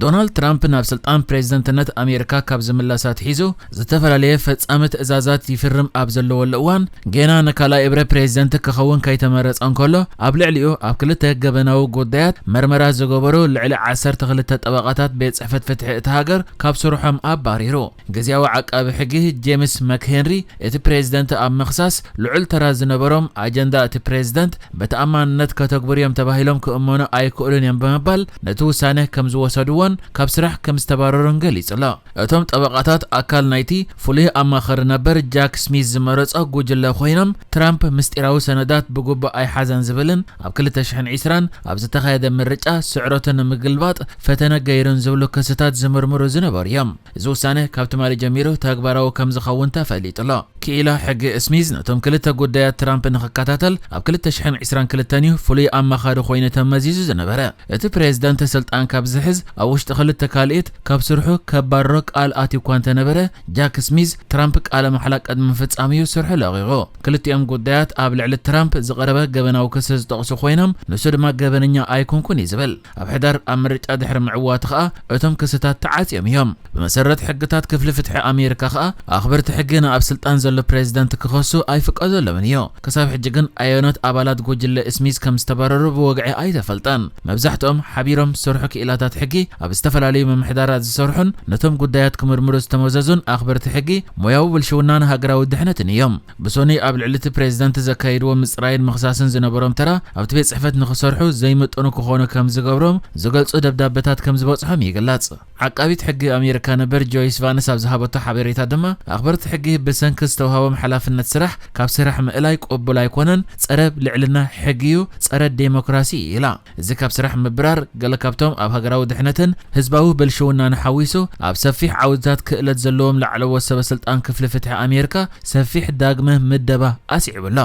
ዶናልድ ትራምፕ ናብ ስልጣን ፕሬዝደንትነት ኣሜሪካ ካብ ዝምለስ ኣትሒዙ ዝተፈላለየ ፈጻሚ ትእዛዛት ይፍርም ኣብ ዘለወሉ እዋን፣ ጌና ንካልኣይ እብረ ፕሬዝደንት ክኸውን ከይተመረጸ እንከሎ፣ ኣብ ልዕሊኡ ኣብ ክልተ ገበናዊ ጉዳያት መርመራ ዝገበሩ ልዕሊ ዓሰርተ ክልተ ጠበቓታት ቤት ጽሕፈት ፍትሒ እታ ሃገር ካብ ስርሖም ኣባሪሩ። ግዝያዊ ዓቃቢ ሕጊ ጄምስ መክሄንሪ፣ እቲ ፕሬዝደንት ኣብ ምኽሳስ ልዑል ተራ ዝነበሮም፣ ኣጀንዳ እቲ ፕሬዝደንት ብተኣማንነት ከተግብሩ እዮም ተባሂሎም ክእመኑ ኣይክእሉን እዮም ብምባል፣ ነቲ ውሳነ ከም ዝወሰድዎን ካብ ስራሕ ከም ዝተባረሩን ገሊጹ ኣሎ። እቶም ጠበቓታት፣ ኣካል ናይቲ ፍሉይ ኣማኸሪ ነበር ጃክ ስሚዝ ዝመረጾ ጉጅለ ኮይኖም፣ ትራምፕ ምስጢራዊ ሰነዳት ብግቡእ ኣይሓዘን ዝብልን ኣብ ክልተ ሽሕን ዕስራን ኣብ ዝተኻየደ ምርጫ ስዕረቱ ንምግልባጥ ፈተነ ገይሩን ዝብሉ ክስታት ዝምርምሩ ዝነበሩ እዮም። እዚ ውሳነ ካብ ትማሊ ጀሚሩ ተግባራዊ ከም ዝኸውን ተፈሊጡ ኣሎ። ክኢላ ሕጊ ስሚዝ ነቶም ክልተ ጉዳያት ትራምፕ ንኽከታተል ኣብ ክልተ ሽሕን ዕስራን ክልተን እዩ ፍሉይ ኣማኻሪ ኮይኑ ተመዚዙ ዝነበረ። እቲ ፕሬዝደንት ስልጣን ካብ ዝሕዝ ኣብ ውሽጢ ክልተ ካልኢት ካብ ስርሑ ከባርሮ ቃል ኣትዩ እኳ እንተነበረ፣ ጃክ ስሚዝ ትራምፕ ቃለ ማሕላ ቅድሚ ምፍጻሙ እዩ ስርሑ ለቒቑ። ክልቲኦም ጉዳያት ኣብ ልዕሊ ትራምፕ ዝቐረበ ገበናዊ ክሲ ዝጠቕሱ ኮይኖም፣ ንሱ ድማ ገበነኛ ኣይኮንኩን እዩ ዝብል። ኣብ ሕዳር ኣብ ምርጫ ድሕሪ ምዕዋቱ ኸኣ እቶም ክስታት ተዓጽዮም እዮም። ብመሰረት ሕግታት ክፍሊ ፍትሒ ኣሜሪካ ኸኣ ኣኽበርቲ ሕጊ ንኣብ ስልጣን ዘሎ ፕሬዝደንት ክኸሱ ኣይፍቀደሎምን እዩ። ክሳብ ሕጂ ግን ኣየኖት ኣባላት ጉጅለ ስሚዝ ከም ዝተባረሩ ብወግዒ ኣይተፈልጠን። መብዛሕትኦም ሓቢሮም ዝሰርሑ ክኢላታት ሕጊ ኣብ ዝተፈላለዩ ምምሕዳራት ዝሰርሑን ነቶም ጉዳያት ክምርምሩ ዝተመዘዙን ኣኽበርቲ ሕጊ ሞያዊ ብልሽውናን ሃገራዊ ድሕነትን እዮም። ብሶኒ ኣብ ልዕሊ እቲ ፕሬዝደንት ዘካየድዎ ምጽራይን ምኽሳስን ዝነበሮም ተራ ኣብቲ ቤት ጽሕፈት ንኽሰርሑ ዘይምጥኑ ክኾኑ ከም ዝገብሮም ዝገልጹ ደብዳበታት ከም ዝበጽሖም ይግለጽ። ዓቃቢት ሕጊ ኣሜሪካ ነበር ጆይስ ቫንስ ኣብ ዝሃበቶ ሓበሬታ ድማ፣ ኣኽበርቲ ሕጊ ብሰንኪ ዝተውሃቦም ሓላፍነት ስራሕ ካብ ስራሕ ምእላይ ቅቡል ኣይኮነን፣ ጸረ ልዕልና ሕጊ እዩ፣ ጸረ ዴሞክራሲ እዩ ኢላ። እዚ ካብ ስራሕ ምብራር ገለ ካብቶም ኣብ ሃገራዊ ድሕነትን ህዝባዊ ብልሽውናን ሓዊሱ ኣብ ሰፊሕ ዓውድታት ክእለት ዘለዎም ላዕለዎት ሰበ ስልጣን ክፍሊ ፍትሒ ኣሜሪካ ሰፊሕ ዳግመ ምደባ ኣስዒቡ ኣሎ።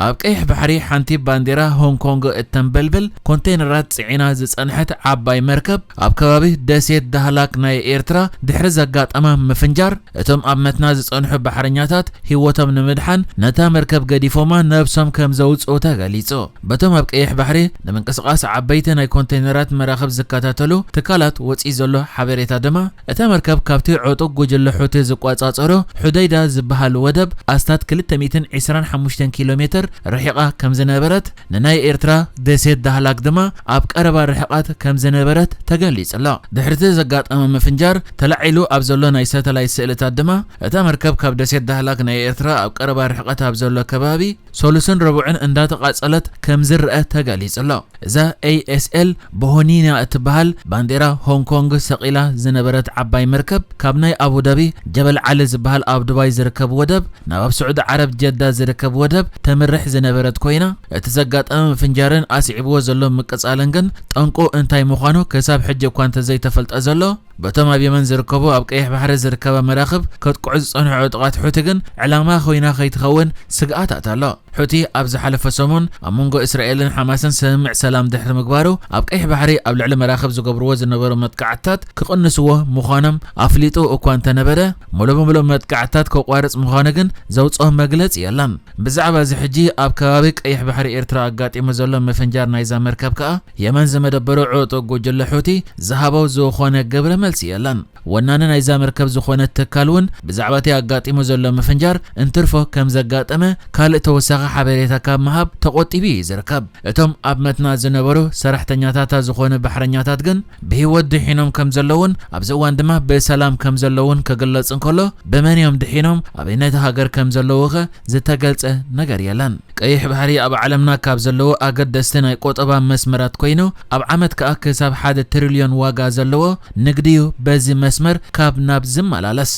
ኣብ ቀይሕ ባሕሪ ሓንቲ ባንዴራ ሆንግ ኮንግ እተንበልብል ኮንቴነራት ጽዒና ዝጸንሐት ዓባይ መርከብ ኣብ ከባቢ ደሴት ዳህላክ ናይ ኤርትራ ድሕሪ ዘጋጠማ ምፍንጃር፣ እቶም ኣብ መትና ዝጸንሑ ባሕረኛታት ህይወቶም ንምድሓን ነታ መርከብ ገዲፎማ ነብሶም ከም ዘውጽኡ ተገሊጹ። በቶም ኣብ ቀይሕ ባሕሪ ንምንቅስቓስ ዓበይቲ ናይ ኮንቴነራት መራኽብ ዝከታተሉ ትካላት ወጺኡ ዘሎ ሓበሬታ ድማ፣ እታ መርከብ ካብቲ ዕጡቕ ጉጅለ ሑቲ ዝቆጻጸሮ ሑደይዳ ዝበሃል ወደብ ኣስታት ክልተ ሚእትን ዕስራን ሓሙሽተን ኪሎ ሜትር ርሒቓ ከም ዝነበረት፣ ንናይ ኤርትራ ደሴት ዳህላክ ድማ ኣብ ቀረባ ርሕቐት ከም ዝነበረት ተገሊጹ ኣሎ። ድሕሪ እቲ ዘጋጠመ ምፍንጃር ተላዒሉ ኣብ ዘሎ ናይ ሳተላይት ስእልታት ድማ፣ እታ መርከብ ካብ ደሴት ዳህላክ ናይ ኤርትራ ኣብ ቀረባ ርሕቐት ኣብ ዘሎ ከባቢ ሰሉስን ረቡዕን እንዳተቓጸለት ከም ዝረአ ተገሊጹ ኣሎ። እዛ ኤ ኤስ ኤል ቦሆኒና እትበሃል ባንዴራ ሆንግ ኮንግ ሰቒላ ዝነበረት ዓባይ መርከብ፣ ካብ ናይ ኣቡዳቢ ጀበል ዓሊ ዝበሃል ኣብ ዱባይ ዝርከብ ወደብ ናብ ኣብ ስዑዲ ዓረብ ጀዳ ዝርከብ ወደብ ተምርሕ ዝነበረት ኮይና፣ እቲ ዘጋጠመ ምፍንጃርን ኣስዒብዎ ዘሎ ምቅጻልን ግን ጠንቁ እንታይ ምዃኑ ክሳብ ሕጂ እኳ እንተዘይተፈልጠ ዘሎ፣ በቶም ኣብ የመን ዝርከቡ ኣብ ቀይሕ ባሕሪ ዝርከባ መራኽብ ከጥቅዑ ዝጸንሑ ዕጡቓት ሑቲ ግን ዕላማ ኮይና ከይትኸውን ስግኣታት ኣሎ። ሑቲ ኣብ ዝሓለፈ ሰሙን ኣብ መንጎ እስራኤልን ሓማስን ስምምዕ ሰላም ድሕሪ ምግባሩ፣ ኣብ ቀይሕ ባሕሪ ኣብ ልዕሊ መራኽብ ዝገብርዎ ዝነበሩ መጥቃዕትታት ክቕንስዎ ምዃኖም ኣፍሊጡ እኳ እንተነበረ፣ ሙሉእ ብሙሉእ መጥቃዕትታት ከቋርጽ ምዃኑ ግን ዘውጽኦ መግለጺ የለን። ብዛዕባ እዚ ሕጂ ኣብ ከባቢ ቀይሕ ባሕሪ ኤርትራ ኣጋጢሙ ዘሎ ምፍንጃር ናይዛ መርከብ ከኣ፣ የመን ዝመደበሩ ዕጡቕ ጉጅለ ሑቲ ዝሃቦ ዝኾነ ግብረ መልሲ የለን። ወናኒ ናይዛ መርከብ ዝኾነ ትካል እውን ብዛዕባ እቲ ኣጋጢሙ ዘሎ ምፍንጃር እንትርፎ ከም ዘጋጠመ ካልእ ተወሳኺ ሓበሬታ ካብ ምሃብ ተቖጢቡ እዩ ዝርከብ። እቶም ኣብ መትና ዝነበሩ ሰራሕተኛታታ ዝኾኑ ባሕረኛታት ግን ብህይወት ድሒኖም ከም ዘለውን ኣብዚ እዋን ድማ ብሰላም ከም ዘለውን ክግለጽ እንከሎ፣ ብመን እዮም ድሒኖም፣ ኣበይናይቲ ሃገር ከም ዘለዉ ኸ ዝተገልጸ ነገር የለን። ቀይሕ ባሕሪ ኣብ ዓለምና ካብ ዘለዉ ኣገደስቲ ናይ ቁጠባ መስመራት ኮይኑ፣ ኣብ ዓመት ከኣ ክሳብ ሓደ ትሪልዮን ዋጋ ዘለዎ ንግዲ እዩ በዚ መስመር ካብ ናብ ዝመላለስ።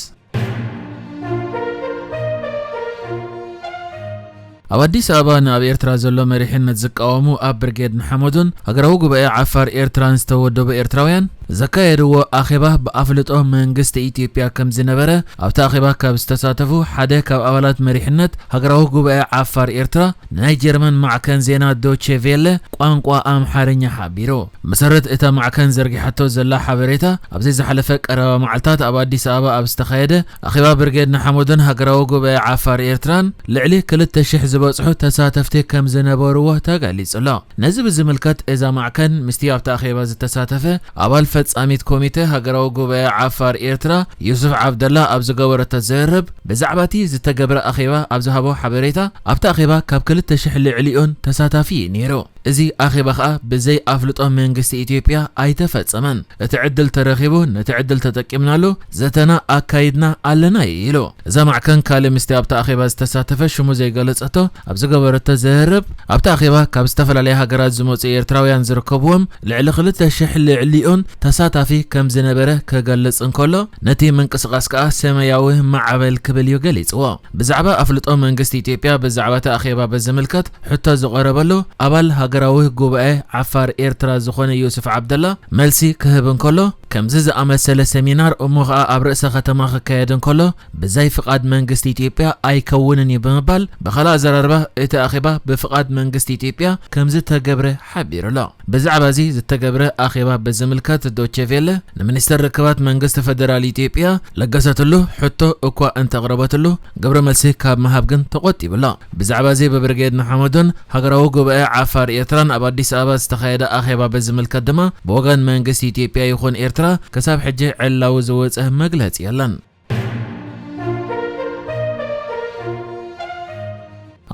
ኣብ ኣዲስ ኣበባ ንኣብ ኤርትራ ዘሎ መሪሕነት ዝቃወሙ ኣብ ብርጌድ ንሓመዱን ሃገራዊ ጉባኤ ዓፋር ኤርትራን ዝተወደቡ ኤርትራውያን ዘካየድዎ ኣኼባ ብኣፍልጦ መንግስቲ ኢትዮጵያ ከም ዝነበረ፣ ኣብቲ ኣኼባ ካብ ዝተሳተፉ ሓደ ካብ ኣባላት መሪሕነት ሃገራዊ ጉባኤ ዓፋር ኤርትራ ንናይ ጀርመን ማዕከን ዜና ዶቼ ቬለ ቋንቋ ኣምሓርኛ ሓቢሩ። መሰረት እታ ማዕከን ዘርጊሓቶ ዘላ ሓበሬታ፣ ኣብዚ ዝሓለፈ ቀረባ መዓልታት ኣብ ኣዲስ ኣበባ ኣብ ዝተኻየደ ኣኼባ ብርጌድ ንሓመዱን ሃገራዊ ጉባኤ ዓፋር ኤርትራን ልዕሊ ክልተ ሽሕ ዝበጽሑ ተሳተፍቲ ከም ዝነበርዎ ተገሊጹ ኣሎ። ነዚ ብዝምልከት እዛ ማዕከን ምስቲ ኣብቲ ኣኼባ ዝተሳተፈ ኣባል ፈጻሚት ኮሚቴ ሃገራዊ ጉባኤ ዓፋር ኤርትራ ዩሱፍ ዓብደላ ኣብ ዝገበረቶ ዘርብ ብዛዕባ እቲ ዝተገብረ ኣኼባ ኣብ ዝሃቦ ሓበሬታ ኣብቲ ኣኼባ ካብ ክልተ ሽሕ ልዕሊኡን ተሳታፊ እዩ ነይሩ። እዚ ኣኼባ ከኣ ብዘይ ኣፍልጦ መንግስቲ ኢትዮጵያ ኣይተፈጸመን። እቲ ዕድል ተረኺቡ ነቲ ዕድል ተጠቂምናሉ ዘተና ኣካይድና ኣለና እዩ ኢሉ። እዛ ማዕከን ካልእ ምስቲ ኣብቲ ኣኼባ ዝተሳተፈ ሽሙ ዘይገለጸቶ ኣብ ዝገበረቶ ዘርብ ኣብቲ ኣኼባ ካብ ዝተፈላለያ ሃገራት ዝመጹ ኤርትራውያን ዝርከብዎም ልዕሊ ክልተ ሽሕ ልዕሊኡን ተሳታፊ ከም ዝነበረ ክገልጽ እንከሎ ነቲ ምንቅስቃስ ከኣ ሰማያዊ ማዕበል ክብል እዩ ገሊጽዎ። ብዛዕባ ኣፍልጦ መንግስቲ ኢትዮጵያ ብዛዕባ እቲ ኣኼባ ብዝምልከት ሕቶ ዝቐረበሉ ኣባል ሃገራዊ ጉባኤ ዓፋር ኤርትራ ዝኾነ ዩሱፍ ዓብደላ መልሲ ክህብ እንከሎ ከምዚ ዝኣመሰለ ሰሚናር እሞ ኸኣ ኣብ ርእሰ ከተማ ክካየድ እንከሎ ብዘይ ፍቓድ መንግስቲ ኢትዮጵያ ኣይከውንን እዩ ብምባል ብኻልእ ኣዘራርባ እቲ ኣኼባ ብፍቓድ መንግስቲ ኢትዮጵያ ከም ዝተገብረ ሓቢሩ ኣሎ። ብዛዕባ እዚ ዝተገብረ ኣኼባ ብዝምልከት ዶቼ ቬለ ንሚኒስተር ርክባት መንግስቲ ፈደራል ኢትዮጵያ ለገሰትሉ ሕቶ እኳ እንተቕረበትሉ ግብረ መልሲ ካብ ምሃብ ግን ተቖጢቡ ኣሎ። ብዛዕባ እዚ ብብርጌድ ንሓመዱን ሃገራዊ ጉባኤ ዓፋር ኤርትራን ኣብ ኣዲስ ኣበባ ዝተኻየደ ኣኼባ ብዝምልከት ድማ ብወገን መንግስቲ ኢትዮጵያ ይኹን ኤርትራ ክሳብ ሕጂ ዕላዊ ዝወጸ መግለጺ የለን።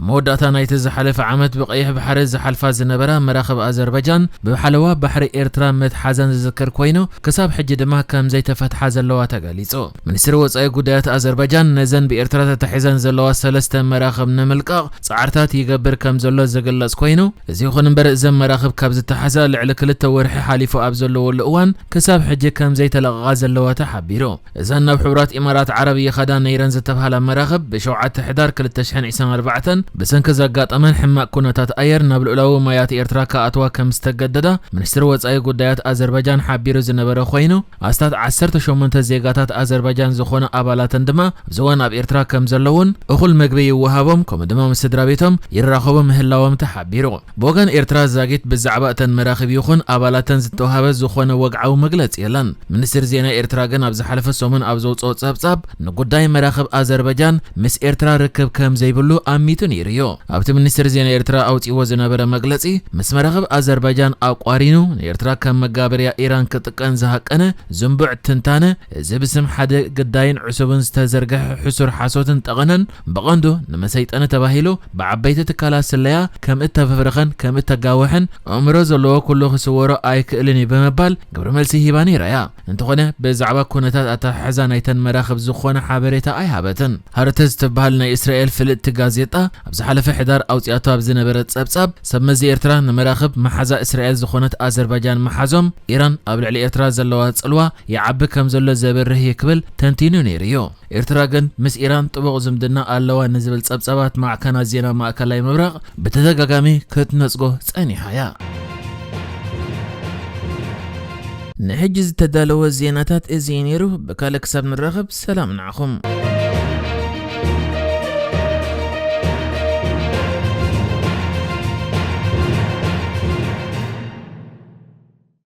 ኣብ መወዳእታ ናይቲ ዝሓለፈ ዓመት ብቐይሕ ባሕሪ ዝሓልፋ ዝነበራ መራኽብ ኣዘርባጃን ብሓለዋ ባሕሪ ኤርትራ ምትሓዘን ዝዝከር ኮይኑ ክሳብ ሕጂ ድማ ከም ዘይተፈትሓ ዘለዋ ተገሊጹ። ሚኒስትሪ ወጻኢ ጉዳያት ኣዘርባጃን ነዘን ብኤርትራ ተታሒዘን ዘለዋ ሰለስተ መራኽብ ንምልቃቕ ጻዕርታት ይገብር ከም ዘሎ ዝግለጽ ኮይኑ እዚ ይኹን እምበር እዘን መራኽብ ካብ ዝተሓዛ ልዕሊ ክልተ ወርሒ ሓሊፉ ኣብ ዘለወሉ እዋን ክሳብ ሕጂ ከም ዘይተለቐቓ ዘለዋ ተሓቢሩ። እዘን ናብ ሕቡራት ኢማራት ዓረብ ይኸዳ ነይረን ዝተብሃላ መራኽብ ብሸውዓተ ሕዳር ክልተ ሽሕን ዕስራን ኣርባዕተን ብሰንኪ ዘጋጠመን ሕማቕ ኩነታት ኣየር ናብ ልኡላዊ ማያት ኤርትራ ክኣትዋ ከም ዝተገደዳ ሚኒስትሪ ወጻኢ ጉዳያት ኣዘርባጃን ሓቢሩ ዝነበረ ኮይኑ ኣስታት ዓሰርተ ሸሞንተ ዜጋታት ኣዘርባጃን ዝኾኑ ኣባላተን ድማ ኣብዚ እዋን ኣብ ኤርትራ ከም ዘለውን እኹል ምግቢ ይወሃቦም ከምኡ ድማ ምስ ስድራ ቤቶም ይራኸቡ ምህላዎም ተሓቢሩ። ብወገን ኤርትራ ዛጊት ብዛዕባ እተን መራኽብ ይኹን ኣባላተን ዝተዋህበ ዝኾነ ወግዓዊ መግለጺ የለን። ሚኒስትሪ ዜና ኤርትራ ግን ኣብ ዝሓለፈ ሰሙን ኣብ ዘውጽኦ ጸብጻብ ንጉዳይ መራኽብ ኣዘርባጃን ምስ ኤርትራ ርክብ ከም ዘይብሉ ኣሚቱ ነይሩ እዩ። ኣብቲ ሚኒስትሪ ዜና ኤርትራ ኣውጺእዎ ዝነበረ መግለጺ ምስ መራኽብ ኣዘርባጃን ኣቋሪኑ ንኤርትራ ከም መጋበርያ ኢራን ክጥቀን ዝሃቀነ ዝንቡዕ ትንታነ እዚ ብስም ሓደ ግዳይን ዕሱብን ዝተዘርግሐ ሕሱር ሓሶትን ጠቐነን ብቐንዱ ንመሰይጠኒ ተባሂሉ ብዓበይቲ ትካላት ስለያ ከም እተፈፍረኸን ከም እተጋወሐን ኣእምሮ ዘለዎ ኩሉ ክስወሮ ኣይክእልን እዩ ብምባል ግብረ መልሲ ሂባ ነይራ እያ። እንተኾነ ብዛዕባ ኩነታት ኣተሓሕዛ ናይተን መራኽብ ዝኾነ ሓበሬታ ኣይሃበትን። ሃረተዝ ትበሃል ናይ እስራኤል ፍልጥቲ ጋዜጣ ኣብ ዝሓለፈ ሕዳር ኣውፂኣቶ ኣብ ዝነበረ ጸብጻብ ሰብ መዚ ኤርትራ ንመራኽብ መሓዛ እስራኤል ዝኾነት ኣዘርባጃን መሓዞም ኢራን ኣብ ልዕሊ ኤርትራ ዘለዋ ጽልዋ ይዓቢ ከም ዘሎ ዘብርህ እዩ ክብል ተንቲኑ ነይሩ እዩ። ኤርትራ ግን ምስ ኢራን ጥቡቕ ዝምድና ኣለዋ ንዝብል ጸብጻባት ማዕከናት ዜና ማእከላይ ምብራቕ ብተደጋጋሚ ክትነጽጎ ጸኒሓ እያ። ንሕጂ ዝተዳለወ ዜናታት እዚ እዩ ነይሩ። ብካልእ ክሳብ ንራኸብ ሰላም ንዓኹም።